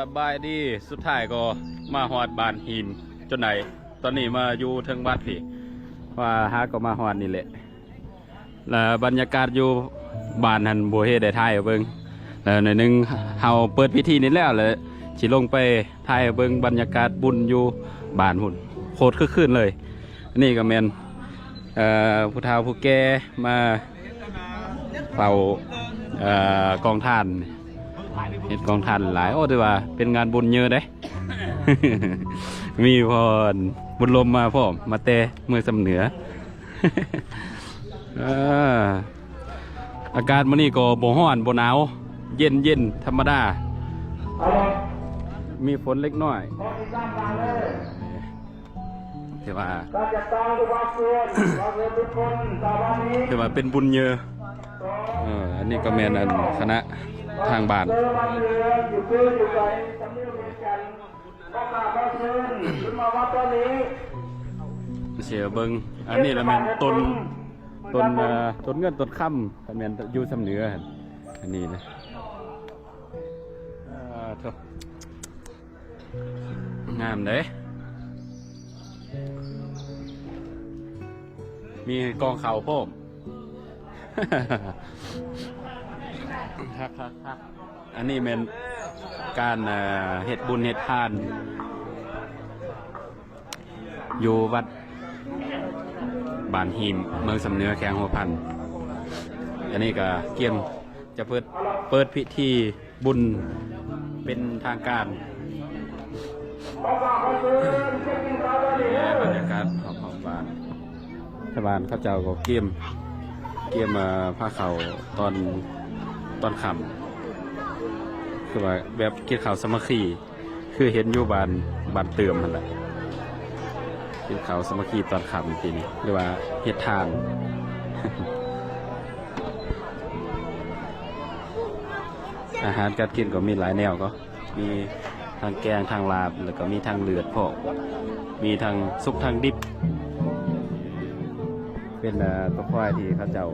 ສະບາຍດີ ສຸດທ້າຍກໍມາຮອດບ້ານຫີມຈົນໄດ້. ຕອນນີ້ມາຢູ່ເທິງວັດພີ້ ວ່າຫາກໍມາຮອດນີ້ແຫຼະ. ແລ້ວບັນຍາກາດຢູ່ບ້ານຫັ້ນ ບໍ່ເຮັດໄດ້ຖ່າຍໃຫ້ເບິ່ງ. ແລ້ວໜ້ອຍໜຶ່ງເຮົາເປີດພິທີນີ້ແລ້ວ ແລ້ວຊິລົງໄປຖ່າຍໃຫ້ເບິ່ງບັນຍາກາດບຸນຢູ່ບ້ານພຸ້ນ ໂຄດຄຶກຄື້ນເລີຍ. ອັນນີ້ກໍແມ່ນ ເອີ ຜູ້ເຖົ້າຜູ້ແກ່ມາເຝົ້າ ເອີ ກອງທານ ເຮັດກອງທານຫຼາຍ. ໂອ້ ຖືວ່າເປັນງານບຸນເຍີະເດ້. ມີພໍ່ບຸນລົມມາພ້ອມ ມາແຕ່ເມືອງຊຳເໜືອ. ເອີ ອາກາດມື້ນີ້ກໍບໍ່ຮ້ອນບໍ່ໜາວ ເຢັນໆ ທຳມະດາ ມີຝົນເລັກນ້ອຍ. ຖືວ່າ ຖືວ່າເປັນບຸນເຍີະ. ເອີ ອັນນີ້ກໍແມ່ນອັນຄະນະທາງບ້ານ ຊິເບິ່ງ. ອັນນີ້ລະແມ່ນຕົ້ນ ຕົ້ນ ເອີ ຕົ້ນເງິນຕົ້ນຄຳ ຄັນແມ່ນຢູ່ຊຳເໜືອຫັ້ນ. ອັນນີ້ນະ ເອີ ໂທ້ ງາມເດ້ ມີກອງເຂົ້າພ້ອມ. ຄັກໆໆ ອັນນີ້ແມ່ນການ ເອີ ເຮັດບຸນເຮັດທານ ຢູ່ວັດບ້ານຫີມ ເມືອງຊຳເໜືອ ແຂວງຫົວພັນ. ອັນນີ້ກໍກຽມຈະເປີດ ເປີດພິທີບຸນເປັນທາງການ. ບັນຍາກາດຮອບໆບ້ານ ຊາວບ້ານເຂົາເຈົ້າກໍກຽມ ກຽມ ເອີ ພາເຂົ້າຕອນ ຕອນຄ່ຳ ຄືວ່າແບບກິນເຂົ້າສາມັກຄີ ຄືເຫັນຢູ່ບ້ານ ບ້ານເຕີມຫັ້ນແຫຼະ ກິນເຂົ້າສາມັກຄີຕອນຄ່ຳປີນີ້ ຫຼືວ່າເຮັດທານ. ອາຫານການກິນກໍມີຫຼາຍແນວ ກໍມີທັງແກງ ທັງລາບ ແລ້ວກໍມີທັງເລືອດພ້ອມ ມີທັງສຸກທັງດິບ. ເປັນ ເອີ ຕົວຄວາຍທີ່ເຂົາເຈົ້າ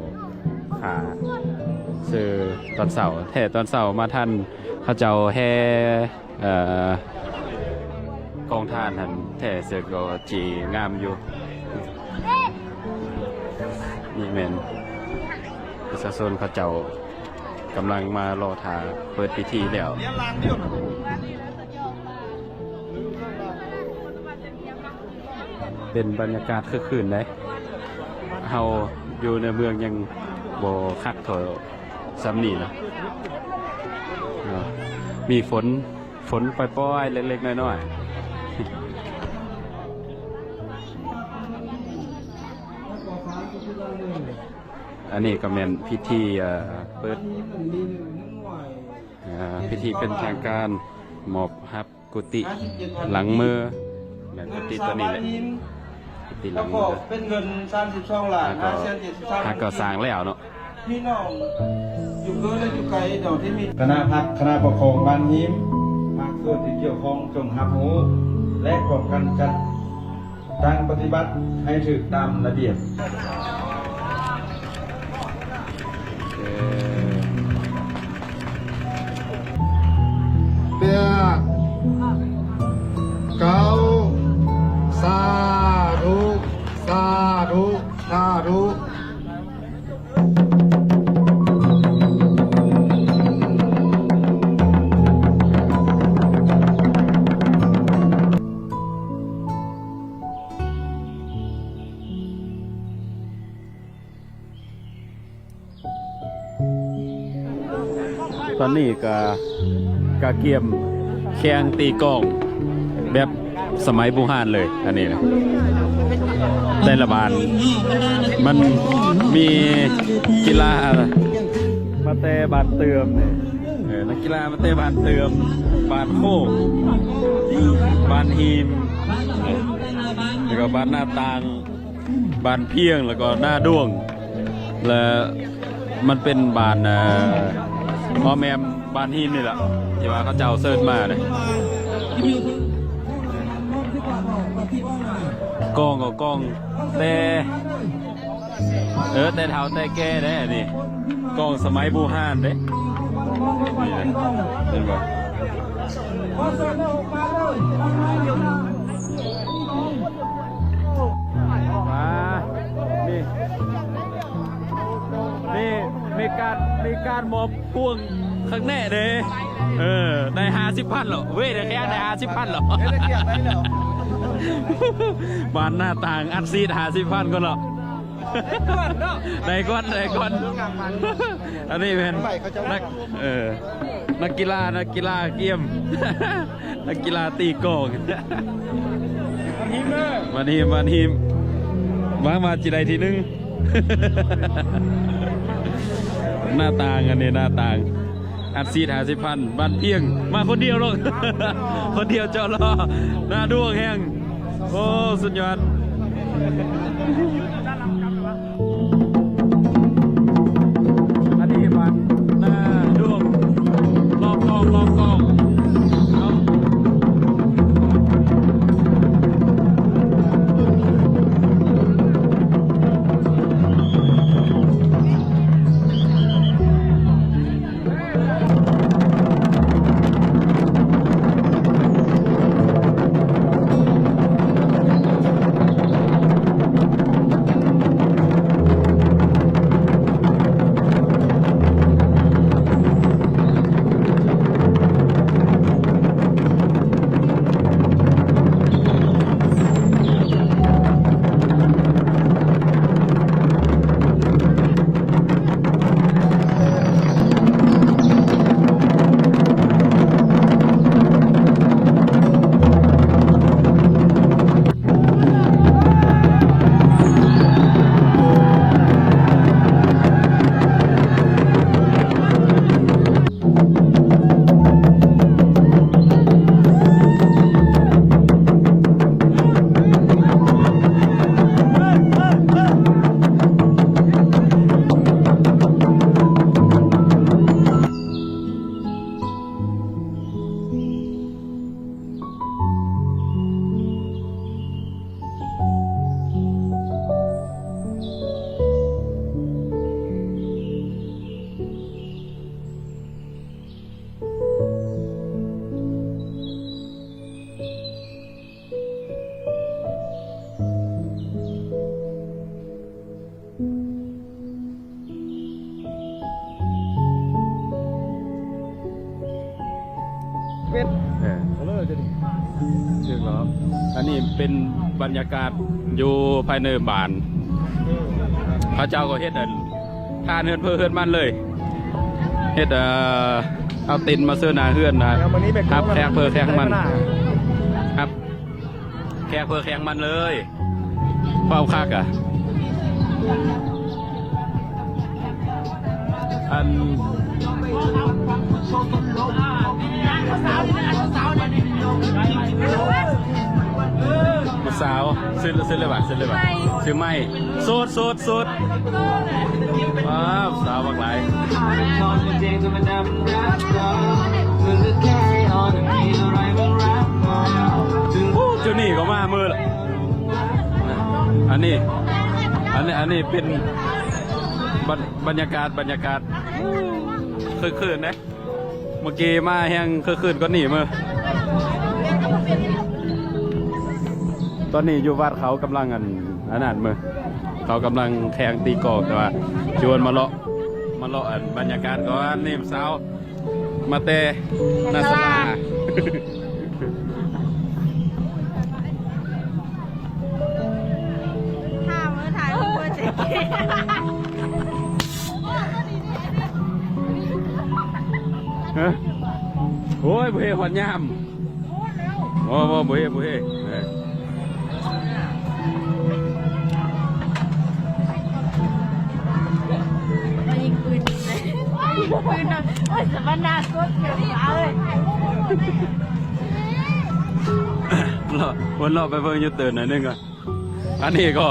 ຂ້າຊື້ຕອນເຊົ້າ ແທ້ຕອນເຊົ້າມາທັນ ເຂົາເຈົ້າແຫ່ ເອີ ກອງທານຫັ້ນ ແທ້ເສີກກໍຈີງາມຢູ່. ນີ້ແມ່ນປະຊາຊົນເຂົາເຈົ້າກຳລັງມາລໍຖ້າເປີດພິທີແລ້ວ. ເປັນບັນຍາກາດຄຶກຄື້ນເດ້. ເຮົາຢູ່ໃນເມືອງຍັງບໍ່ຄັກເທົ່າສ່ຳນີ້ນະ. ເນາະ ມີຝົນ ຝົນປ່ອຍໆ ເລັກໆ ນ້ອຍໆ. ອັນນີ້ກໍແມ່ນພິທີ ເອີ ເປີດ ເອີ ພິທີເປັນທາງການມອບຮັບ ກຸຕິຫຼັງເມືອ ແມ່ນກຸຕິຕົວນີ້ແຫຼະ ກຸຕິຫຼັງເມືອ ເປັນເງິນສາມສິບສອງລ້ານຫ້າແສນເຈັດສິບສາມພັນ ຫາກໍສ້າງແລ້ວເນາະ. ພີ່ນ້ອງຢູ່ເກີນ ແລະ ຢູ່ໄກເນາະ ທີ່ມີຄະນະພັກ ຄະນະປົກຄອງບ້ານຫີມ ພາກສ່ວນທີ່ກ່ຽວຂ້ອງຈົ່ງຮັບຮູ້ ແລະ ຮ່ວມກັນຈັດຕັ້ງປະຕິບັດໃຫ້ຖືກຕາມລະບຽບ. ແປດ ເກົ້າ ສາທຸ ສາທຸ ສາທຸ. ຕອນນີ້ກະ ກະກຽມແຂ່ງຕີກອງແບບສະໄໝບູຮານເລີຍ. ອັນນີ້ນະ ແຕ່ລະບ້ານມັນມີກິລາມາແຕ່ບ້ານເຕີມນີ້ ເອີ ນັກກິລາມາແຕ່ບ້ານເຕີມ ບ້ານໂຄກ ບ້ານຫີມ ແລ້ວກໍບ້ານໜ້າຕ່າງ ບ້ານພຽງ ແລ້ວກໍນາດວງ ແລະ ມັນເປັນບ້ານ ເອີ ອ້ອມແອ້ມບ້ານຫີມນີ້ລະ ທີ່ວ່າເຂົາເຈົ້າເຊີນມາເດ້. ກອງກໍກອງແຕ່ ເອີ ແຕ່ເຖົ້າແຕ່ແກ່ເດ້ ອັນນີ້ກອງສະໄໝບູຮານເດ້. ນີ້ນະ ເຫັນບໍ່? ມາ ນີ້ ນີ້ມີການ ມີການມອບພວງຄັກແນ່ເດ້. ເອີ ໄດ້ຫ້າສິບພັນແລ້ວເວີຍ ໄດ້ແຄ່ໄດ້ຫ້າສິບພັນແລ້ວ. ບ້ານໜ້າຕ່າງອັດສີດຫ້າສິບພັນກ່ອນເນາະ. ໄດ້ກ່ອນ ໄດ້ກ່ອນ. ອັນນີ້ແມ່ນນັກ ເອີ ນັກກິລາ ນັກກິລາກຽມ ນັກກິລາຕີກອງ. ບ້ານຫີມ ບ້ານຫີມ ຫວັງວ່າຊິໄດ້ທີໜຶ່ງ. ໜ້າຕ່າງ ອັນນີ້ໜ້າຕ່າງ ອັດສີດຫ້າສິບພັນ ບ້ານພຽງ ມາຄົນດຽວເນາະ. ຄົນດຽວເຈາະລໍ້ ໜ້າດວງແຮງ. ໂອ້ ສຸດຍອດ. ອັນນີ້ບ້ານໜ້າດວງ ລອບກອງ ລອບກອງ. ເອົາ. ເວັດ ເອີ ເອີ ເດີນີ້ ຖືກແລ້ວ. ອັນນີ້ເປັນບັນຍາກາດຢູ່ພາຍໃນບ້ານ ເຂົາເຈົ້າກໍເຮັດອັນ ທ່ານເຮືອນເພີເຮືອນມັນເລີຍ ເຮັດ ເອີ ເອົາເຕັນມາເຊີໜ້າເຮືອນນະ ຮັບແຂກເພີແຂກມັນ ຮັບແຂກເພີແຂກມັນເລີຍ ເວົ້າຄັກອະ ອັນ ຜູ້ສາວ ຊື່ ຊື່ເລີຍວ່າ ຊື່ເລີຍວ່າ ຊື່ໄມ້ ໂສດ ໂສດ ໂສດ ວ້າວ ສາວບັກຫຼາຍ. ໂອ້ ຈຸດນີ້ກໍມາມື້ລະ ອັນນີ້ ອັນນີ້ ອັນນີ້ເປັນບັນ ບັນຍາກາດ ບັນຍາກາດ ຄຶກຄື້ນເດ້. ເມື່ອກີ້ມາແຮງຄຶກຄື້ນກວ່ານີ້ເມີ. ຕອນນີ້ຢູ່ວັດເຂົາກຳລັງອັນ ອັນນັ້ນເມີ ເຂົາກຳລັງແຂ່ງຕີກອງ ແຕ່ວ່າຊວນມາເລາະ ມາເລາະອັນບັນຍາກາດກ່ອນ. ນີ້ສາວມາແຕ່ນາສາລາ ຖ້າເມີຖ່າຍຮູບເພິ່ນຈະເກັບ ຮະ ໂອ້ຍ ບໍ່ເຮັດຮອດຍາມ ບໍ່ ບໍ່ ບໍ່ເຮັດ ບໍ່ເຮັດ ເອີ ມາຍິງປືນ ຍິງປືນນຳ ໂອ້ຍ ສະບັນນາກົດເກີດມາເລີຍ ເລາະ ວນເລາະໄປເບິ່ງຢູ່ຕື່ນໜ້ອຍໜຶ່ງກ່ອນ. ອັນນີ້ກໍ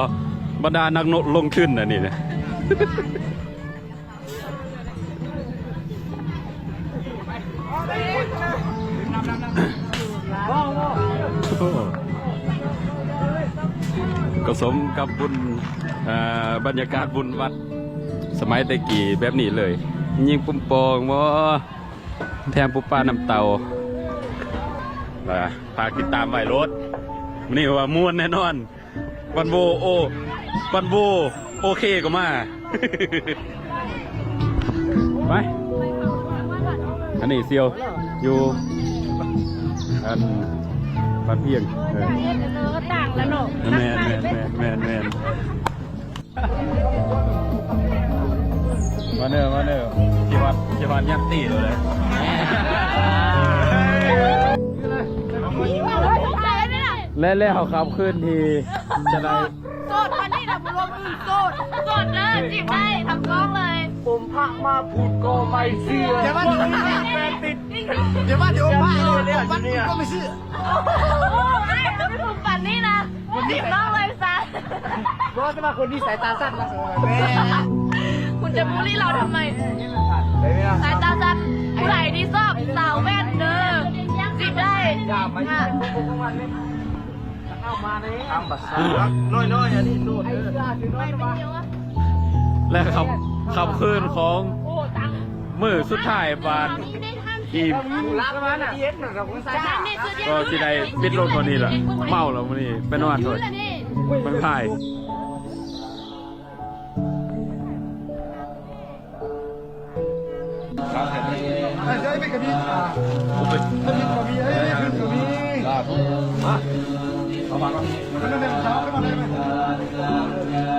ບັນດານັກລົງທຶນ ອັນນີ້ນະ ກໍສົມກັບບຸນ ເອີ ບັນຍາກາດບຸນວັດສະໄໝແຕ່ກີ້ແບບນີ້ເລີຍ. ຍິງປຸ້ມປອງບໍ ແຖມປູປານ້ຳເຕົ້າ ຝາກຕິດຕາມໄວ້ໂລດ ມື້ນີ້ວ່າມ່ວນແນ່ນອນ. ວັນໂວ ໂອ ວັນໂວ ໂອເຄກໍມາ ໄປ. ອັນນີ້ສ່ຽວຢູ່ອັນບ້ານພຽງ ເອີ ເອີ ຕ່າງແລ້ວເນາະ. ແມ່ນ ແມ່ນ ແມ່ນ ແມ່ນ ແມ່ນ. ມາເດີ ມາເດີ ທີ່ວັດ ທີ່ວັດຍັດຕິເລີຍ. ແລະ ແລ້ວຄ່ຳຄືນທີ່ຈະໄດ້ ໂສດ ປານນີ້ນະ ບໍ່ລວມອື່ນ ໂສດ ໂສດເດີ ຈີບໄດ້ທັງສອງເລີຍ. ອົມພະມາພຸດກໍໄມ່ເຊື່ອ ຢ່າວ່າແປດຕິດ ຢ່າວ່າແຕ່ອົມພະ ອົມວັດກໍໄມ່ເຊື່ອ. ໂອ້ຍ ປານນີ້ນະ ຈີບນ້ອງເລີຍຊະ. ບໍ່ ແຕ່ວ່າຄົນທີ່ສາຍຕາສັ້ນນະ ແມ່ນ ຄຸນຈະບູລີລາວທຳໄມ? ສາຍຕາສັ້ນ ຜູ້ໃດທີ່ຊອບສາວແວ່ນເດີ ຈີບໄດ້. ຢ່າມາ ນ້ອຍໆ ອັນນີ້ໂຕດເດີ. ແລະ ຄ່ຳ ຄ່ຳຄືນຂອງມື້ສຸດທ້າຍບ້ານອີ່ມ ກໍຊິໄດ້ປິດລົງເທົ່ານີ້ລະ. ເມົາແລ້ວມື້ນີ້ ໄປນອນໂລດ ໄປພາຍ. ມາ ເອົາມາກ່ອນ.